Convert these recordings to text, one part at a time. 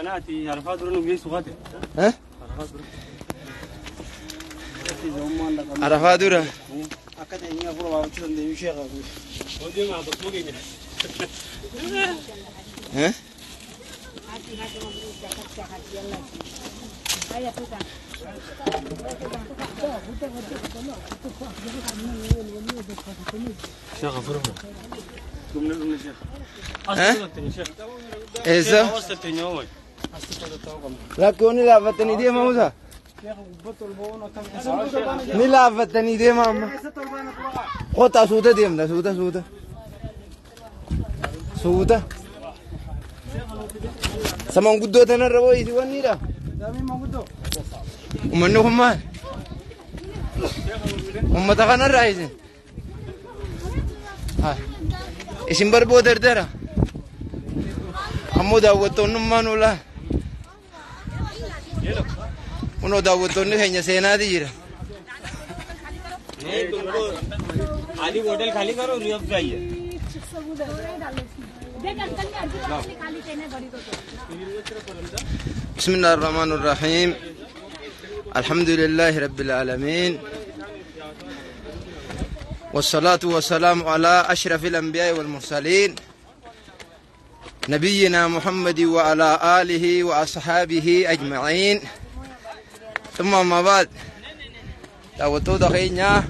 Kanaati arfaa dura nu geessu kaate. Eh? Arfaa dura. Arafaa dura. Akka ta'e afur baafachuu dandeenyu sheekha. Hojii maa tokko keenya. Eh? Sheekha furma. Dhumne dhumne sheekha. Eh? As tolteen sheekha. Eessa? As tolteen yoo wayi. Lakkoonni laaffattanii deema Musa. Ni laaffattanii deema amma. Kottaa suuta deemna suuta suuta. Suuta. Saman guddoo tanarra wayii wannidha. Uummanni kun maal? Uummata kanarraa isin. Haa. Isin barboo dardara. Ammoo daawwattoonnummaan ulaa. Kunoo daawwattoonni keenya seenaati jira. नहीं तुमको खाली बोतल खाली करो रियप चाहिए। بسم الله الرحمن الرحيم الحمد لله رب العالمين والصلاة والسلام على أشرف الأنبياء والمرسلين نبينا محمد وعلى آله وأصحابه أجمعين ثم ما بعد دعوتو دخينا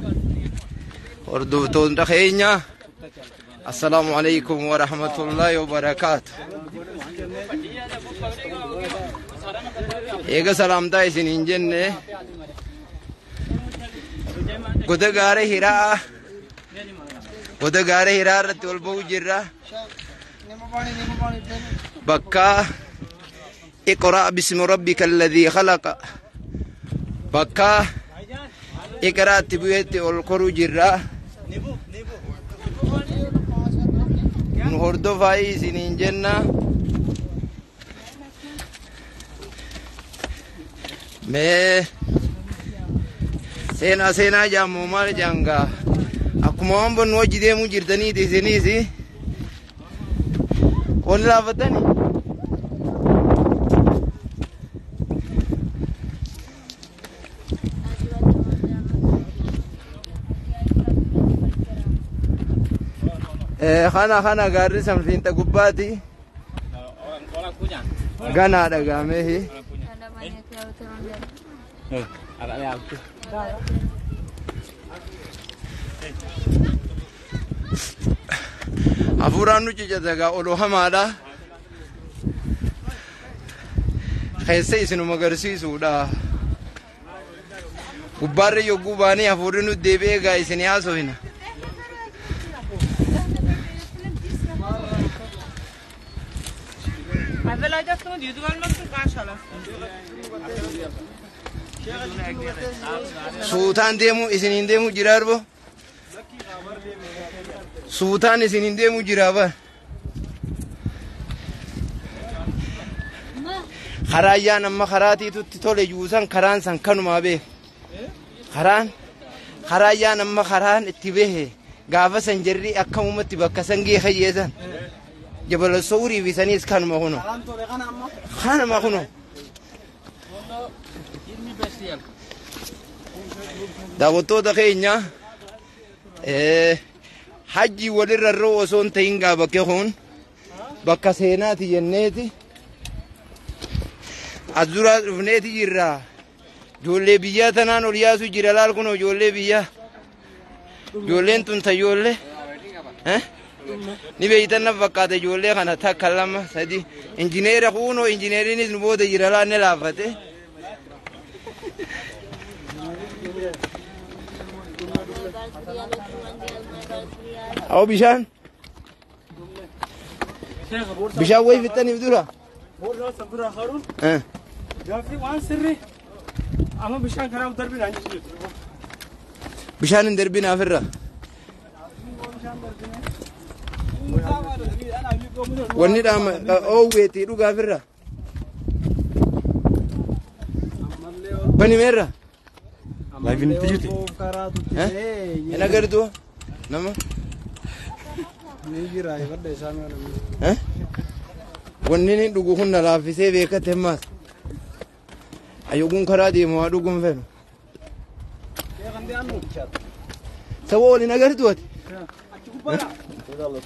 وردوتو دخينا السلام عليكم ورحمة الله وبركاته. Eega salaamtaa isin hin jenne goda gaara hiraa goda gaara hiraa irratti ol ba'u jirra. Bakka iqra bismi rabbika alladhii khalaqa bakka iqraatti bu'eetti ol koruu jirra. Nu hordofaa isin hin jenna. Mee seenaa seenaa jaammoo maal jaangaa akkuma waan bonnu hojii deemuu jirtaniiti isiniis wanni laafatani. Kana kana gaarri san fiinxa gubbaati ganaa dhagaamee. Hafuuraan nu cicata odoo hamaadha. Keessa isinuma agarsiisuudha. Gubbaarra yogguu baanee hafuurri nu deebi'ee egaa isin haasofina. Suutaan deemu isiniin deemu jira arbo. Suutaan isiniin deemu jira bar. Karaa yaan amma karaatiitutti tole juusan karaan san kanumaa beek. Karaan karaa yaan amma karaan itti behe gaafa san jarri akkamumatti bakka san gee hayyeesan. Jabala sawrii fi saniis kanuma kuno. Kanuma kuno. Daawwattoota keenya hajji walirra roo osoo hin ta'in gaa bakke kun bakka seenaati jenneeti. As duraa dhufneeti jirra. Ijoollee biyyaa tanaan ol yaasu jira laal kunoo ijoollee biyyaa. Ijoolleen tun tajoollee. Ni beeytan na fakkaata ijoollee kana takka lama sadi. Injineera kunoo injineeriinis nu booda jira laal ni laaffate. Awo bishaan. Bishaan wayii fixxaniif dura. Gaaffii waan sirrii amma bishaan karaa darbinaan jechuudha. Bishaan hin darbin afirra. Wanni dhaama oowweetii dhugaa afirra. Bani meerra. Laayiviin itti jirti. Hin agartuu nama. Ni jira, ifadha isaa mi'a namni. Wanni inni dhugu kun na laaffisee beekate ammaas. Ayyoguun karaa deemu waa dhuguun fedhu. Saba waliin agartu ati.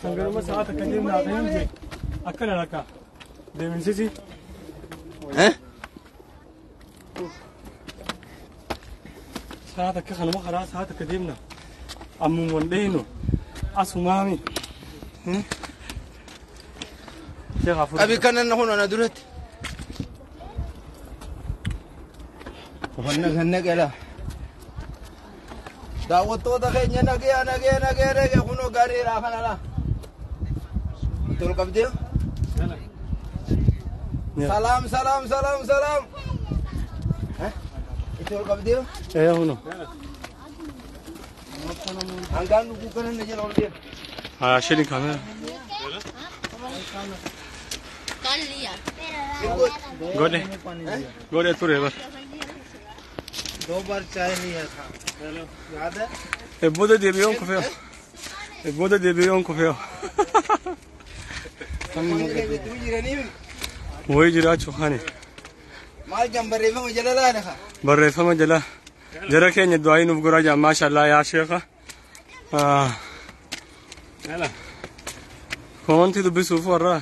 Hangaruma sa'aat akka deemnaa fi hin jee. Akkana lakka. Deeminsisi. Eh? Sa'aat akka kanuma karaa sa'aat akka deemna. Ammuma hin dheeynu. Asumaami. Sheekh afur. Qabi kanan kun ana duratti. Wanna kan naqela. Daawwattoota keenya nagaya nagaya nagaya nagaya kunoo gaariidhaa kana laa. Tol qabdee. Salaam salaam salaam salaam. Itti ol qabdee. Ee huno. Hangaan dhuguu kana na jala ol deema. Haa shilin kaamera. कर लिया। Godhe. Godhe ture bar. दो बार चाय लिया था, याद है? Booda deebi'ee kufee. Booda deebi'ee kufee. Wanni keenya itti jiranii Wayii jiraachuu kaani. maal jan barreeffama jala laala kaa. Barreeffama jala jara keenya du'aayii nuuf goraa jira maashaallah yaa sheekha. Komantii dubbisuuf warra.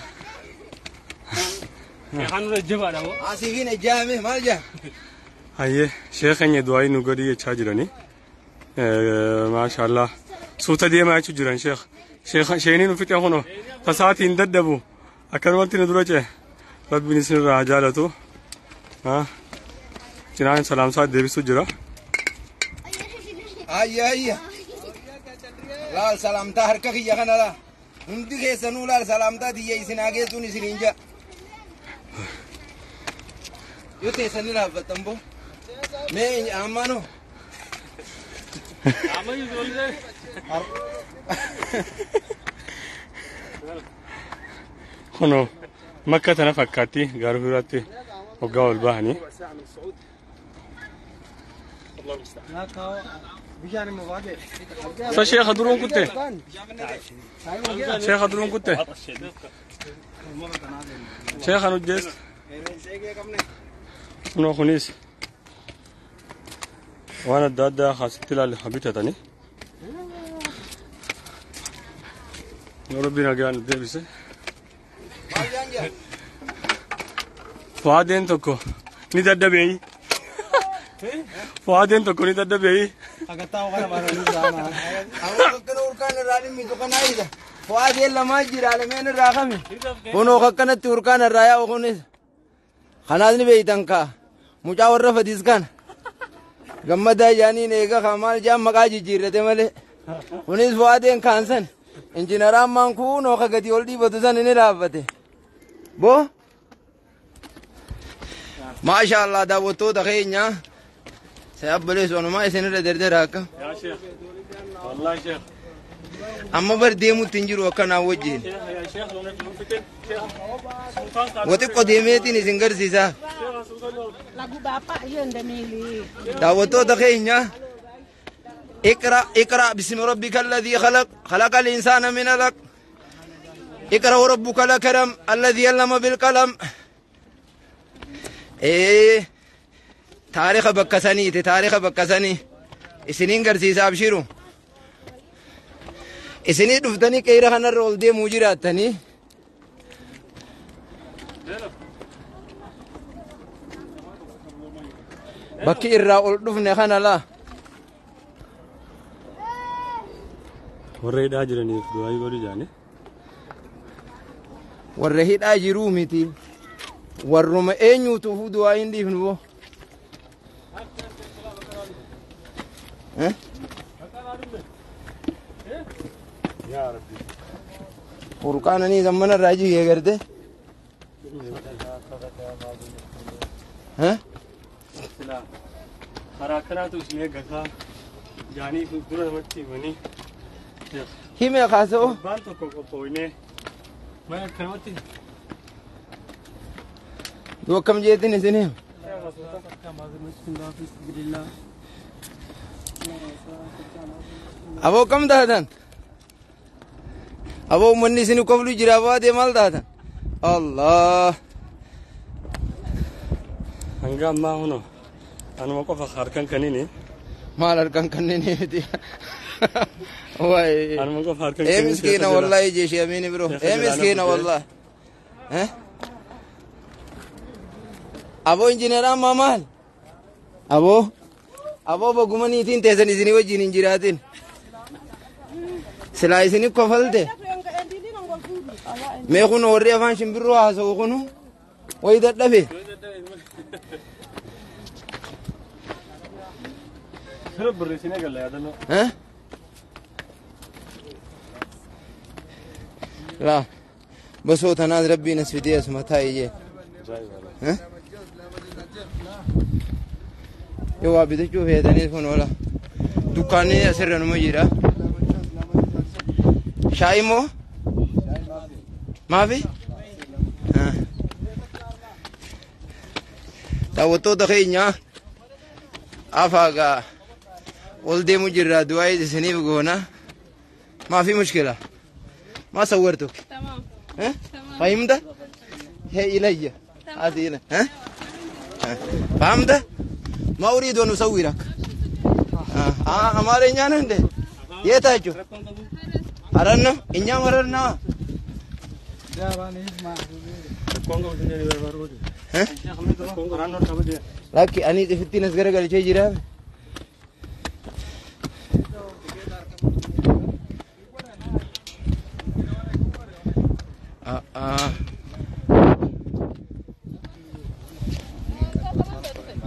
Asiifiin ejjaame maal jaa. Hayyee sheekha keenya du'aayii nu godhii jechaa jiranii. Maashaallah suuta deemaa jechuu jiran sheekha. Sheekha sheeniin nu fixe kunoo tasaatiin dadhabu akkanumatti nu dura ce'e. Rabbiin isinirraa haa jaalatu. Cinaan salaamsaa deebisuu jira. Ayya ayya. Laal salaamtaa harka kiyya kana laa. Hundi keessanuu laal salaamtaa tiyya isin haa geessuun isiniin jaa. Yoo teessanii laaffattan boo. Mee ammaanoo. Kunoo makka tana fakkaatti gaara biraatti hoggaa ol bahanii. Sa sheekha duruun kutte? Sheekha duruun kutte? Sheekha nu jeest? Kunoo kunis waan adda addaa kaasitti ilaalle haa bitatanii. Yoo rabbi nagaan nu deebise. Maal jaan jaa. Fuwaadeen tokko ni dadhabeeyi. Fuwaadeen tokko ni dadhabeeyi. Amma akkana urkaan irraa dhimmitu kanaa isa. Fuwaadeen lamaa jira lameen irraa kami. Kunoo akkanatti urkaan irraa yaa'u kunis. Kanaas ni beeytan kaa. Mucaa warra fadis kana. Gammadaa jaaniin eega kaa maal jaan maqaa jijjiirrate malee. Kunis fuwaadeen kaan san. Injiinaraan maan kunoo ka gadi ol dhiibatu san inni dhaabbate. Boo. Maasha Allah daawwattoota keenya. Sayabboleessu wanumaa isinirra derdera akka. Yaa sheekh. Wallahi sheekh. Amma bar deemutti hin jiru akkanaa wajjin. Sheekh yaa sheekh nu fixe. Sheekh. Sultaan taate. Waxiqqoo deemeetiin isin garsiisaa. Sheekh sultaan. Lagu bapak je ndak milih. Daawwattoota keenya. اقرأ اقرأ باسم ربك الذي خلق خلق الإنسان من علق اقرأ وربك الأكرم الذي علم بالقلم. إيه taariika bakka saniiti taariika bakka sanii isiniin garsiisa abshiru isinii dhuftanii qeera kanarra ol deemuu jiraattanii. Bakki irraa ol dhufne kana laa. Warra hidhaa jiraniif du'aayii godhu jaanii. Warra hidhaa jiruu miti warruma eenyuutuuf du'aa hin dhiifnu boo. Eh? Yaa Rabbi. Furqaananii zammana irraa jigee garte. Eh? Silaa karaa akkanaatu isin eeggataa jaanii dura namatti himanii. Sheekh. Hime kaasa'u. Gurbaan tokko qophooynee mana akkanumatti. Duu akkam jeetin isin hima. Aboo akkam taatan? Aboo uummanni isin koflu jira aboo adee maal taatan? Allah. Hanga ammaa hunoo anuma qofa harkan kanini. Maal harkan kanneen miti. Waay. Anuma qofa harkan Ee kanini. miskiina wallahi jeeshi amiini biroo. Sheekha Ee jalaala miskiina fudhee. wallahi. Eh? Aboo injineer amma maal? Aboo. Aboo baguma niitiin teessan isinii wajjin hin jiraatin. Silaa isinii kofalte. Mee kun warri afaan shimbirroo haasa'u kunu wayi dadhabe. Sirra barreessinee galla yaadannoo. Eh? Laa basoo tanaas rabbiin as fidee asuma taa'e jee. Eh? Yoo waa bitachuu feetaniis kun oola. Dukkaanni asirra numa jira. Shaayii moo? Maafi? Ah. Daawwattoota keenya afaagaa ol deemu jirra du'aa isiniif goona. Maafi mushkila? ما صورتك. تمام. ها؟ فهمت؟ هي إلي هذه إلي. ها؟ ها؟ فهمت؟ ما أريد أن أصورك. አማርኛ ነው እንዴ? የታችሁ? ሀረር ነው። እኛም ሀረር ነዋ። እ? Lakki ani ifittiin as garagalchee jira.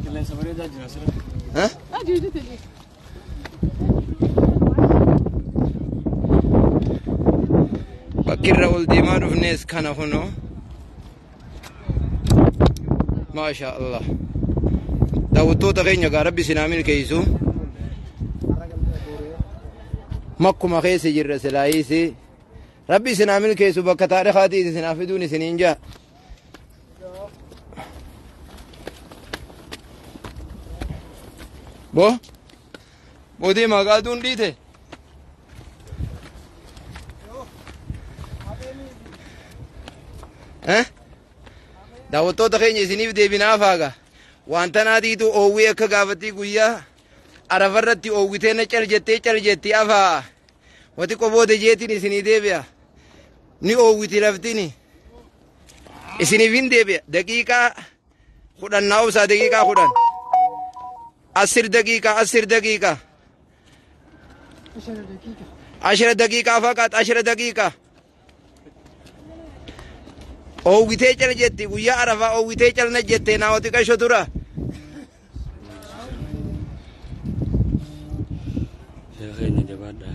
Qilleensa bareedaa jira asirratti. Eh? Bakki irra ol deemaa dhufnes kana kunoo. Maasha Allah. Daawwattoota keenya gaa rabbi sinaa milkeessu. Makkuma keessa jirra silaayiisi. Rabbi sinaa milkeessu bakka taarikaatii sinaa fiduun isiniin jaa. Boo. Boodee maqaa duun dhiite. Eh? Daawwattoota keenya isiniif deebinaa faaga. Wanta naatiitu oowwii akka gaafattii guyyaa arafarratti oowwitee na cal jettee cal jetti afaa. Wati qoboota jeetiin isinii deebi'a. Ni oowwiti laftini. Isiniif hin deebi'a. Daqiiqaa 10 naa obsaa daqiiqaa 10. 10 daqiiqaa 10 daqiiqaa. 10 daqiiqaa faqat 10 daqiiqaa. Oowwitee cal jetti guyyaa arafaa oowwitee cal na jettee naa wati qasho tura. Sheekha keenya jabaadha.